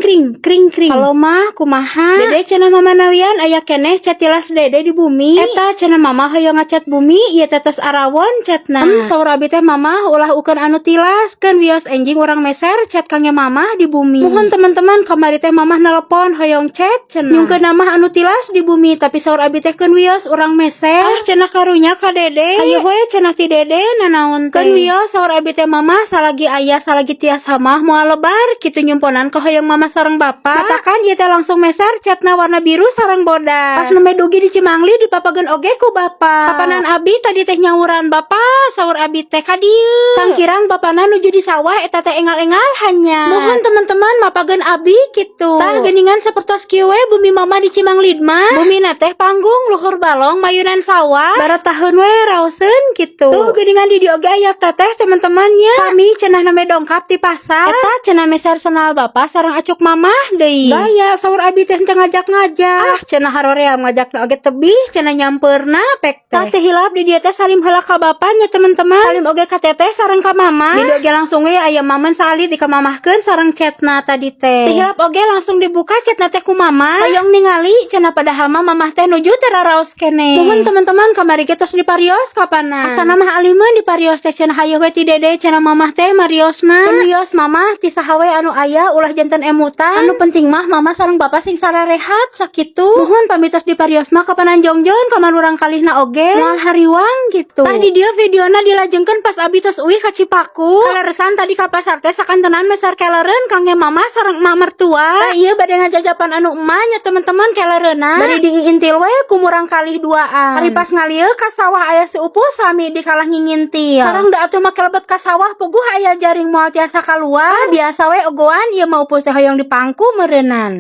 Kring kring kring. Halo, Mah, kumaha? Dede cenah Mama nawian aya keneh cat tilas Dede di bumi. Eta cenah Mama hoyong ngacat bumi ieu teh tos arawon catna. Saur abi teh, Mama ulah ukeun anu tilas, keun wios enjing urang meser cat kangge Mama di bumi. Muhun teman-teman, kamari teh Mamah nelpon hoyong cat cenah. Nyungkeun mah anu tilas di bumi, tapi saur abi teh keun wios urang meser. Ah, cenah karunya ka Dede. Hayu we cenah ti Dede nanaon teh. Keun wios saur abi teh, Mama, salagi aya salagi tiasa mah moal lebar kitu nyumponan ka hoyong Mama sareng Bapak. Katakan ieu teh langsung meser catna warna biru sareng bodas. Pas nembe dugi di Cimangli dipapageun oge ku Bapak. Kapanan abi tadi teh nyawuran, "Bapak," saur abi teh, "ka dieu." Sangkirang bapana nuju di sawah eta teh engal-engal hanya. Muhun teman-teman, mapageun abi kitu. Tah geuningan sapertos kieu we bumi Mama di Cimanglid mah. Bumina teh panggung luhur balong mayunan sawah. Barataheun we raoseun kitu. Tuh geuningan di dieu oge aya teteh, teman-temannya. Sami cenah nembe dongkap ti pasar. Eta cenah meser sendal Bapak sareng acuk Mamah deui. Gaya saur abi teh teu ngajak-ngajak. Ah, cenah haroream ngajakna oge tebih cenah nyampeurna pek teh. Tah, teh hilap di dieu teh salim heula ka bapaknya, teman-teman. Salim oge ka teteh sareng ka Mama. Di dieu oge langsung we aya mamen salid dikamamahkeun sareng catna tadi teh. Teh hilap oge langsung dibuka catna teh ku Mama. Hoyong ningali cenah, padahal mah Mamah teh nuju teh raraos keneh. Muhun teman-teman, kamari ge tos diparios kapana. Asana mah alimeun diparios teh cenah hayoh we ti Dede cenah Mamah teh mariosna. Keun wios, Mamah, ti saha we anu aya ulah janten emutan. Anu penting mah Mama sareng Bapak sing sararehat sakitu. Muhun pami tos diparios mah kapanan jongjon ka urang kalihna oge moal hariwang gitu. Tah, di dieu videona dilajengkeun pas abi tos uih ka Cipaku. Kaleresan tadi ka pasar teh sakantenan meser keleren kangge Mama sareng emak mertua. Tah, ieu bade ngajajapan anu emak nya, teman-teman, kelereuna. Bade diintil we ku murang kalih duaan. Ari pas ngalieu ka sawah aya si Upus sami dikalah ngingintil. Sareng da atuh make lebet ka sawah puguh aya jaring moal tiasa kaluar. Biasa we ogoan ieu mah Upus teh hoyong dipangku meureunan.